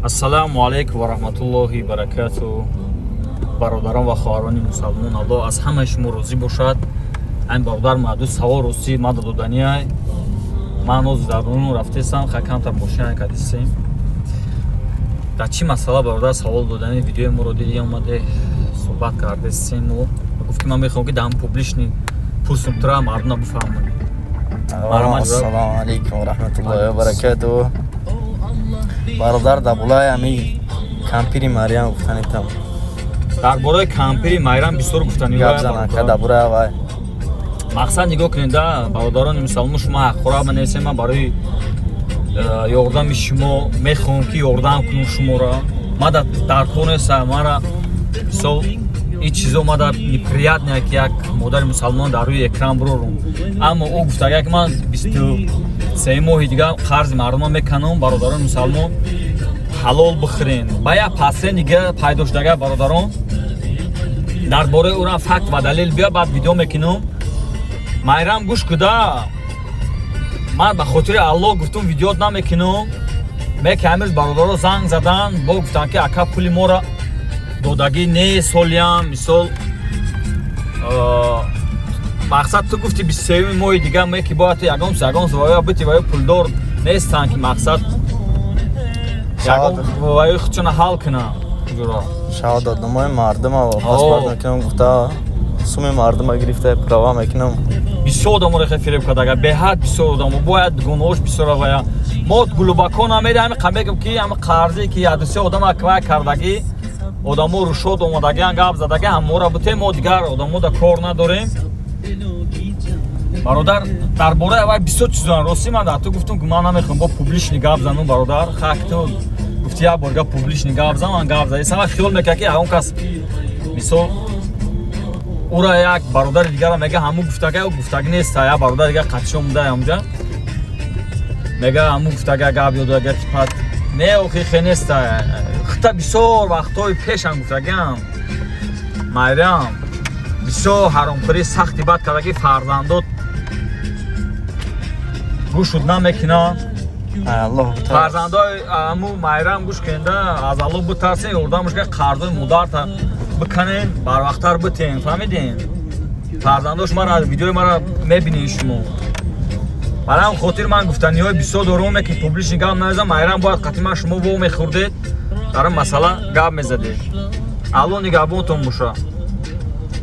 Ассалому алайкум ва раҳматуллоҳи баракату. Бародарон ва хоҳарони мусалмон, Аллоҳ аз ҳамаи шумо розӣ бошад. Айн бародар маду савол ростӣ мада додания. Ман ҳозир дар дунё рафтесам, ха камтар мошина кадисем. Дар чӣ масъала бародар савол додани видеои моро диди омаде суҳбат кардесем ва гуфт ки ман мехоҳам ки дар ҳам публичный пурсум тура мардума бифаҳмонӣ. Ассалому алайкум ва раҳматуллоҳи ва баракатуҳ. Бародар, дар болои ҳами кампири Марьям гуфтанитам. Дар бораи кампири Майрам бисёр гуфтани гап занам, ка дар бораи вай. Мақсад нигоҳ кунед да, бародарони мусалмон, шумо ҳаққора менависем, ман барои ёрдами шумо мехоҳам ки ёрдам кунам шуморо. Ман дар кор нестам, мара мисол ин чизо мада неприятно ки як модари мусалмон дар рӯи экран бурорум. Аммо ӯ гуфтага ки ман 23 моҳи дига қарзи мардума меканам, бародарони мусалмон ҳалол бихӯрен. Ба як пасре дига пайдо шудага бародарон, дар бораи ӯрам факт ва далел биё, баъд видео мекунам. Майрам гӯш куда, ман ба хотири Аллоҳ гуфтум видеот намекунам. Меки ҳамирӯз бародаро занг задан, бо гуфтанд ки ака пули моро додагӣ не солиям, мисол мақсад ту гуфти 23 моҳи дига меки бояд ту ягон ягон вая бити, вая пулдор нестанд ки мақсад ягон вая худшона ҳал кунанд. Шаҳодатномаи мардума паспорт мекунам гуфта, суми мардума гирифта права мекунам. Бисёр одаморо хе фиреб кардага, беҳад бисёр одамо, бояд гуноҳош бисёр вая. Мо глубоко намерем, ҳами мегӯм ки ҳами қарзе ки яду се одама вай кардагӣ, одамо рушод омадагиан, гап задаги, ҳамора бутем, мо дигар одамо да кор надорем. Бародар, дар бораи вай бисёр чизоан ростӣ ман дар ту гуфтум ки ман намехоҳам бо публичный гап занум, бародар. Хак ту гуфти як бор гап публичный гап зан, ман гап задам. Сама хиёл мекард ки ягон кас мисол ура як бародари дигара мега ҳаму гуфтага, ӯ гуфтагӣ нест, як бародари дигар қатши омуда ҳамҷа мега ҳаму гуфтага гап ёдага типат не, охи хе нест. Хита бисёр вақтҳои пешам гуфтагиам, Майрам бисёр ҳаромхӯрии сахти бад кардаги, фарзандот гӯшуд намекунанд. Фарзандои ҳаму Майрам гӯш кунда, аз Аллоҳ битарсен, ёрдамаш ка қарзои модарта биканен, барвақттар битен, фаҳмидем? Фарзандош мара видеои мара мебинед шумо. Барои ҳам хотир ман гуфтаниҳои бисёр дорум, ки публичный гап намезанам. Майрам бояд қатъи ман шумо во мехӯрдед, дар ин масъала гап мезадед. Аллоҳ нигаҳбонтон боша.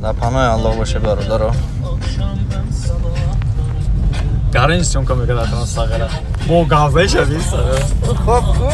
Дар паноҳи Аллоҳ боше бародаро. Гарин съёмка мекард атон сағира. Бо гавзаи шави сағира. Хоб ку.